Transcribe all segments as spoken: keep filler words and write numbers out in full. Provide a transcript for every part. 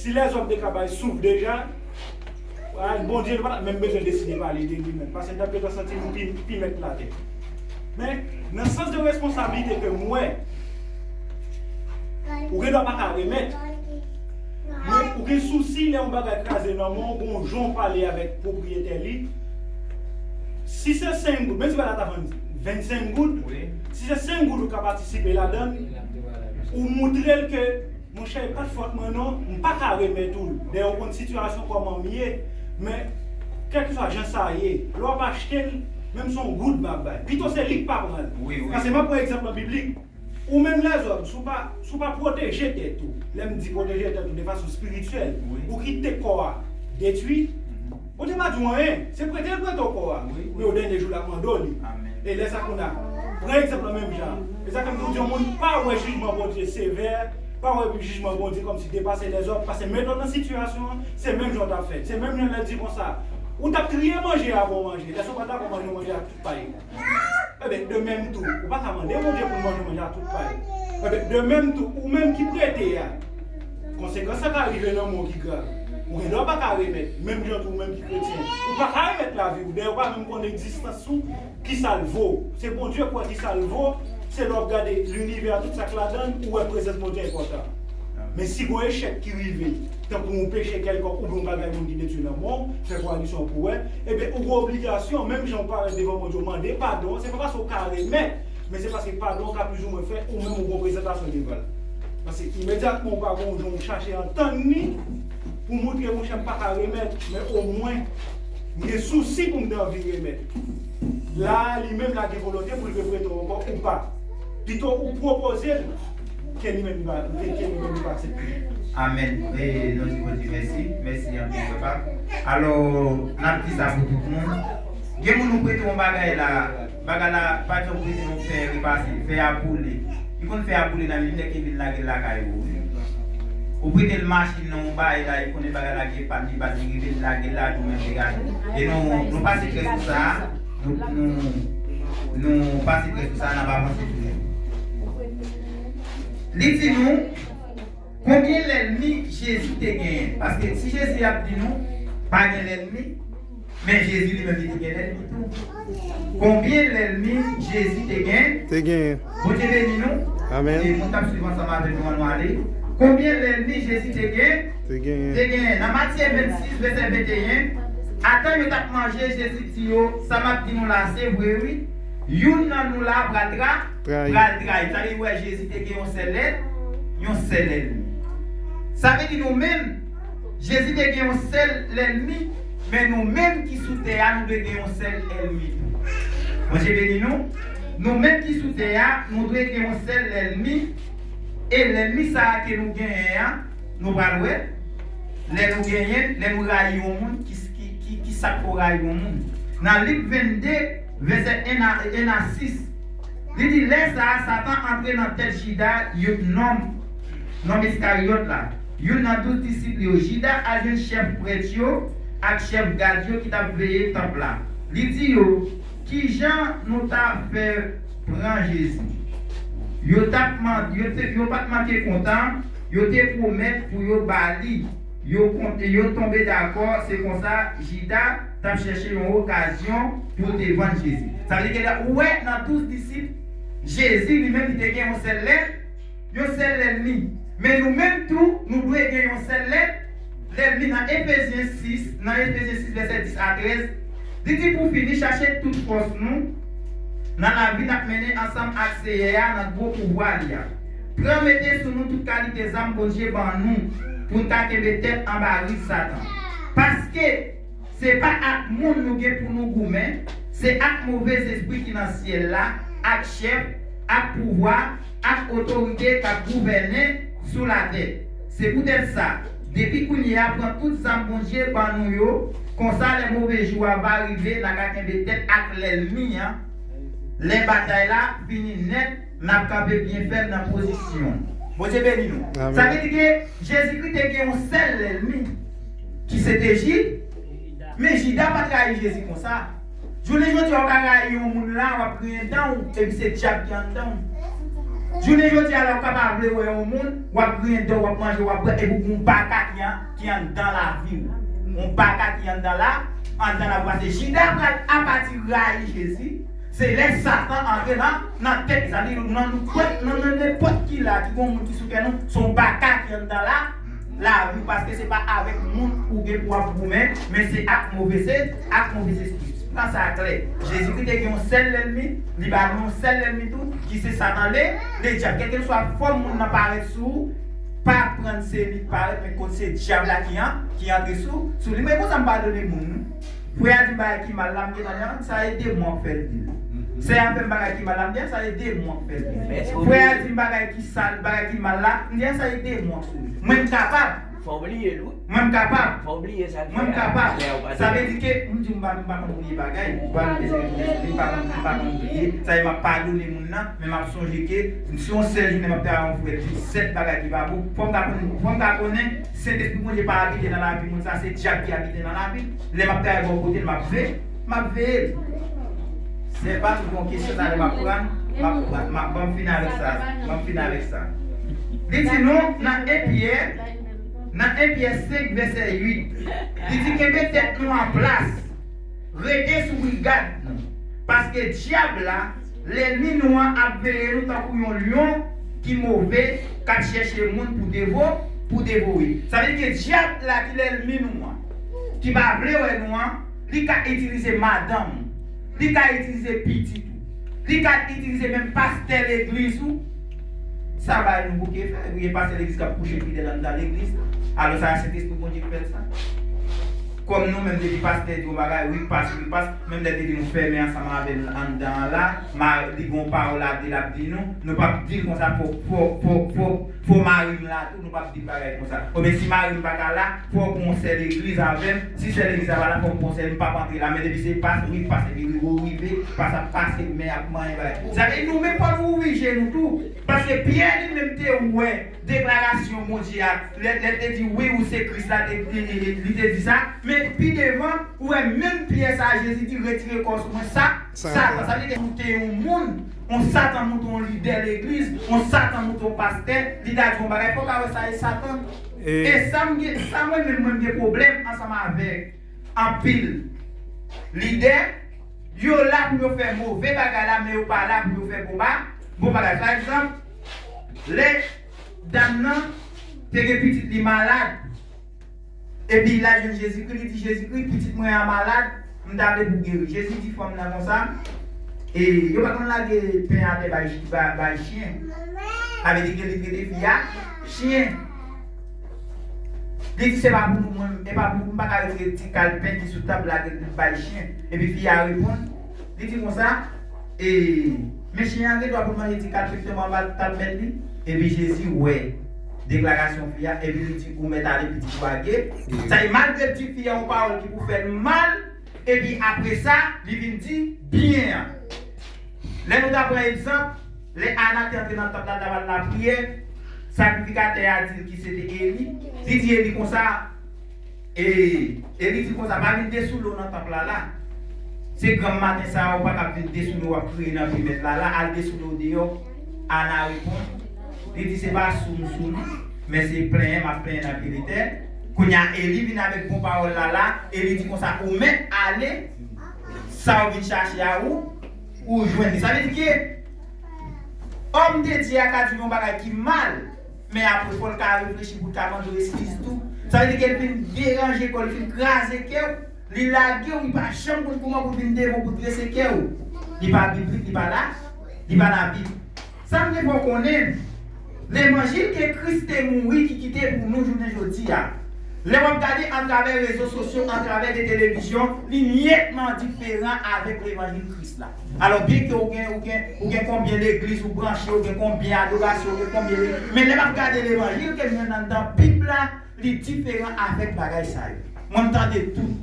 Si lèzòm te ka bay souf deja, a, Bondye nou pa t ap menm bezwen deside pale de li menm, paske n t ap gentan santi nou pi, pi mèt latè. Men, nan sans de responsablite ke m wè, ou gen dwa pa ka remèt, men ou gen sousi lè yon bagay kraze nan men w, gen yon jan w pale avèk pwopriyetè li. Si se senk goud, menm si bagay la ta vann vennsenk goud, si se senk goud ou ka patisipe ladan l, ou montre l ke, monchè, e pa t fòt mwen non, m pa ka remèt ou l. Dayè, ou konn sitiyasyon kòman m ye, men kèlkeswa jan sa ye, lè w ap achte l, menm si se yon goud m ap bay, pito se li k pa pran l. Paske m ap pran egzanp nan biblik. Ou menm lèzòm, si w pa, si w pa pwoteje tèt ou, lè m di pwoteje tèt ou de fason espirityèl, ou kite kò a detwi, Bondye pa di w anyen, se prete l prete w kò a. Men o dènye jou l ap mande w li. E lè sa kounye a, pran egzanp nan menm jan an. E sa k fè m toujou di yon moun pa wè jijman Bondye sevè, pa wè jijman Bondye kòmsi depase lèzòt, paske mete w nan sitiyasyon an, se menm jan w t ap fè. Se menm jan lè l di konsa, ou t ap triye manje avan w manje, èske w pa t ap manje w manje ak tout pay? Ebyen, de menm tou, ou pa ka mande Bondye pou l manje w manje ak tout pay. Ebyen, de menm tou, ou menm ki prete a, konsekans sa ka rive nan men w ki grav. Ou gen dwa pa ka remèt, menm jan tou ou menm ki kretyen, ou pa ka remèt lavi w. Dayè, ou pa menm konn egzistans ou, kisa l vo. Se Bondye k wè kisa l vo. Se lè w ap gade linivè, tout sa k ladan l, ou wè prezans Bondye enpòtan. Men si gon echèk ki rive, tankou yon peche kèlkonk oubyen yon bagay moun ki detwi nan men w, fè koalisyon pou wè, ebyen, ou gen obligasyon, menm jan w parèt devan Bondye, w mande padon, se pa paske w ka remèt, men se paske padon an ka plizoumwen fè ou menm ou gen yon prezantasyon devan l. Paske imedyatman ou pa gen yon jan w chache antann li pou montre, monchè, m pa ka remèt, men omwen m gen sousi pou m te anvi remèt. La a, li menm la gen volonte pou l vle prete w ankò ou pa. Pito ou pwopoze l, ke li menm li pa, ke, ke li menm li pa aksepte. Amèn. E nou di Bondye mèsi. Mèsi anpil, papa. Alò, n ap di sa pou tout moun. Gen moun ou prete yon bagay la, bagay la, pa egzanp, ou prete yon fè repase, fè a boule. Li konn fè a boule nan li, li nèk vin lage l lakay ou, wi. Ou prete l machin nan, yon bagay la, li konnen bagay la gen pann, li pa di rive l lage l la, tou menm degaj. E nou, nou pase trè sou sa, nou, nou, nou pase trè sou sa, n ap avanse toujou. Li di nou, konbyen lènmi Jezi te genyen? Paske si Jezi ap di nou, pa gen lènmi, men Jezi li menm li te gen lènmi tou. Konbyen lènmi Jezi te gen? Te genyen. Bondye beni nou. Amèn. E moun k ap swiv ansanm avèk nou, ann nou ale. Konbyen lènmi Jezi te gen? Te genyen. Te genyen. Nan Matye vennsis, vèsè venteyen, atan yo t ap manje, Jezi di yo, sa m ap di nou la, se vre, wi. Youn nan nou la pral tra-, pral trayi. Sa vle di, wè, Jezi te gen yon sèl lè-, yon sèl lènmi. Sa vle di nou menm, Jezi te gen yon sèl lènmi, men nou menm ki sou tè a, nou dwe gen yon sèl ènmi tou. Bondye beni nou. Nou menm ki sou tè a, nou dwe gen yon sèl lènmi. E lènmi sa a ke nou genyen an, nou pral wè. Lè nou genyen, lè nou rayi yon moun, ki, ki, ki, ki sa k fè w rayi yon moun? Nan Lik vennde, vèsè en a, en a sis, li di, lè sa a, Satan antre nan tèt Jida, yon nonm, nonm Iskaryòt la, youn nan douz disip yo. Jida al jwenn chèf prèt yo ak chèf gad yo ki t ap veye tanp la. Li di yo, kijan nou ta fè pran Jezi? Yo t ap man-, yo te, yo pa t manke kontan, yo te pwomèt pou yo ba li. Yo kon-, yo tonbe dakò, se konsa Jida t ap chèche yon okazyon pou l te vann Jezi. Sa vle di ke la, ou wè, nan douz disip, Jezi li menm li te gen yon sèl lè-, yon sèl lènmi. Men nou menm tou, nou dwe gen yon sèl lè-, lènmi. Nan Efezyen sis, nan Efezyen sis, vèsè dis a trèz, li di, pou fini, chache tout fòs nou nan lavi n ap mennen ansanm ak Seyè a nan gwo pouvwa li a. Pran mete sou nou tout kalite zam Bondye ban nou pou n ka kenbe tèt anba ris Satan. Paske se pa ak moun nou gen pou nou goumen, se ak move zespri ki nan syèl la, ak chèf, ak pouvwa, ak otorite k ap gouvène sou latè. Se poutèt sa, depi kounye a, pran tout zam Bondye ban nou yo, konsa lè move jou a va rive, n a ka kenbe tèt ak lènmi an. Lè batay la fini nèt, n ap kanpe byen fèm nan pozisyon. Bondye beni nou. Amèn. Sa vle di ke Jezikri te gen yon sèl lènmi, ki se te Ji-, men Jida pa t rayi Jezi konsa. Jounen jodi a, w ka rayi yon moun la, w ap griyen dan w, epi se dyab ki anndan w. Jounen jodi a la, ou ka pa vle wè yon moun, w ap griyen dan, w ap manje, w ap bwè, epi w gen yon baka ki an, ki anndan lavi w. Yon baka ki anndan la, anndan lavi w. Paske Jida pral apati rayi Jezi, se lè Satan antre nan, nan tèt, sa vle di nan nou pwòp, nan, nan nenpòt ki la, ki gon moun ki sou kè nou, se yon baka ki anndan la, lavi w, paske se pa avèk moun ou gen pou w ap goumen, men se ak move se, ak move espri. Pran sa klè. Jezikri te gen yon sèl lènmi, li ba nou yon sèl lènmi tou, ki se Satan. Lè, lè dyab, kèlkeswa fòm moun nan parèt sou ou, pa pran se li k parèt, men kot se dyab la ki an, ki antre sou, sou li. Men konsa m padone moun, non. Frè a di m bagay ki mal la, m gentan di, "Ah, sa e demon k fè l di l." Sè a fè m bagay ki mal la, m di, "Ah, sa e demon k fè l di l." Frè a di m bagay ki sal, bagay ki mal la, m di, "Ah, sa e demon k sou li." Mwen, m kapab. Fò w bliye l, wi. Mwen, m kapab. Fò w bliye sa l fè a. Mwen, m kapab. Sa vle di ke, m di, m pa, m pa konn bliye bagay. M pa konn bliye. Sa vle di, m pa konn bliye. Sa vle di, m ap padone moun nan, men m ap sonje ke, si yon sèl jounen m ap travay yon frè, di sèt bagay ki pa bon, fò m ta konn, fò m ta konnen, Sentespri Bondye pa abite nan lavi moun sa, se dyab ki abite nan lavi l. Lè m ap travay bò kote l, m ap ve-, m ap veye l. Se pa yon kesyon talè m ap pran, m ap, m ap, m ap, ban m fini avèk sa, ban m fini avèk sa. Li di nou nan en Pyè, nan en Pyè senk vèsè uit, li di, "Kenbe tèt nou an plas, rete sou brigad nou, paske dyab la, lènmi nou an, ap veye nou tankou yon lyon ki move, k ap chèche moun pou devo-, pou devore." Sa vle di ke dyab la ki lènmi nou an, ki pa vle wè nou an, li ka itilize madanm ou, li ka itilize pitit ou, li ka itilize menm pastè legliz ou. Sa bay nou bouke fè, wi, e pastè legliz k ap kouche fidèl anndan legliz. Alò sa, Sentespri Bondye k fè l sa. Kòm nou menm, depi pastè di yon bagay, wi, pas, wi, pas, menm lè te di nou fèmen ansanm avè l anndan an la, ma-, li gon pawòl a di l ap di nou, nou p ap di l konsa, fò, fò, fò, fò, fò mari m la tou, nou p ap di bagay konsa. Oubyen si mari m pa ka la, fò w pran yon sè legliz avè m. Si sè legliz la pa la, fò m pran yon sè, m p ap antre la. Men depi se pas, wi, pas, epi rive ou rive, pas ap pase, men ap manyen bagay. Sa vle di nou menm fò nou ouvri je nou tou. Paske Pyè li menm te wè deklarasyon Bondye a, lè, lè l te di, "Wi, ou se Kris la," te, li, li, li, li te di sa. Men pi devan, ou wè menm Pyè sa, Jezi di, "Retire kò w sou mwen, sa, Satan." Satan. Sa vle di ke ou te yon moun, yon Satan moute yon lidè legliz, yon Satan moute yon pastè, li ta di yon bagay, fò w ka wè sa e Satan. E sa m gen, sa mwen menm, mwen m gen pwoblèm ansanm avèk anpil lidè, yo la pou yo fè move bagay la, men yo pa la pou yo fè bon ba-, bon bagay. Pa egzanp, lè dam nan te gen pitit li malad, epi l al jwenn Jezikri, li di, "Jezikri, pitit mwen an malad, m ta vle pou w geri." Jezi di fanm nan konsa, e yo pa konn lage pen atè bay, bay, bay chen. Sa vle di ke li trete fi a chen. Li di, "Se pa pou nou, mwen, e pa pou nou, m pa ka retire ti kal pen ki sou tab la, lage l bay chen." Epi fi a reponn, li di konsa, e, "Men chen an gen dwa pou l manje ti kal pen ki tonbe anba tab mèt li." Epi Jezi wè deklarasyon fi a, epi li di, "Ou mèt ale, pitit ou a geri." Sa e malgre l di fi a yon pawòl ki pou fè l mal, epi apre sa, li vin di byen an. Lè nou ta pran egzanp, lè Ana te antre nan tanp la, l t ap al lapriyè, sakrifikatè a di l ki se te Eli. Li di Eli konsa, e, Eli di konsa, "Pa vin desoule w nan tanp la la. Se granm maten sa a, ou pa kab vin desoule w, w ap kriye nan pye mèt la la, al desoule w deyò." Ana reponn, li di, "Se pa sou m sou non, men se plenyen m ap plenyen nan pye Letè-." Kounye a, Eli vin avèk bon pawòl la la, Eli di konsa, "Ou mèt ale, sa w vin chache a ou, ou jwenn li." Sa vle di ke òm de Dye a ka di w yon bagay ki mal, men apre fò l ka reflechi pou l ka mande w eskiz tou. Sa vle di ke l vin deranje kò l, li vin kraze kè w, li lage w, li pa janm konn kòman pou l vin devan w pou l drese kè w. Li pa biblik, li pa la, li pa Labib. Sa m gen pou w konnen, levanjil ke Kris te mouri ki kite pou nou jounen jodi a, lè w ap gade atravè rezo sosyo, atravè de televizyon, li netman diferan avèk levanjil Kris la. Alò, byen ke ou gen, ou gen, ou gen konbyen legliz ou branche, ou gen konbyen adorasyon, ou gen konbyen le-, men lè m ap gade levanjil ke m jwenn anndan Bib la, li diferan avèk bagay sa yo. Mwen, m tande tout.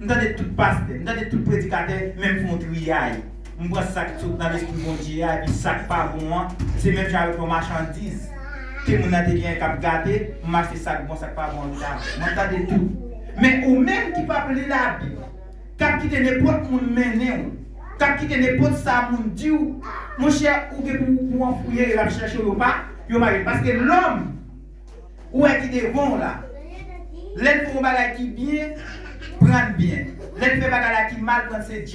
M tande tout pastè, m tande tout predikatè, men m fè yon triyay. M pran sa k sot nan lespri Bondye a, epi sa k pa bon an, se menm jan avèk yon machandiz. Ke moun nan te genyen k ap gate, m achte sa k bon, sa k pa bon an, li ta vle. Mwen, m tande tout. Men ou menm ki p ap li Labib, k ap kite nenpòt moun mennen w, k ap kite nenpòt sa moun di w, monchè, ou gen pou, pou w anfouye, yo ap chèche w, yo pa, yo pa jwenn. Paske lòm ou wè ki devan w la, lè l fè yon bagay ki byen, pran l byen. Lè l fè bagay la ki mal, pran l se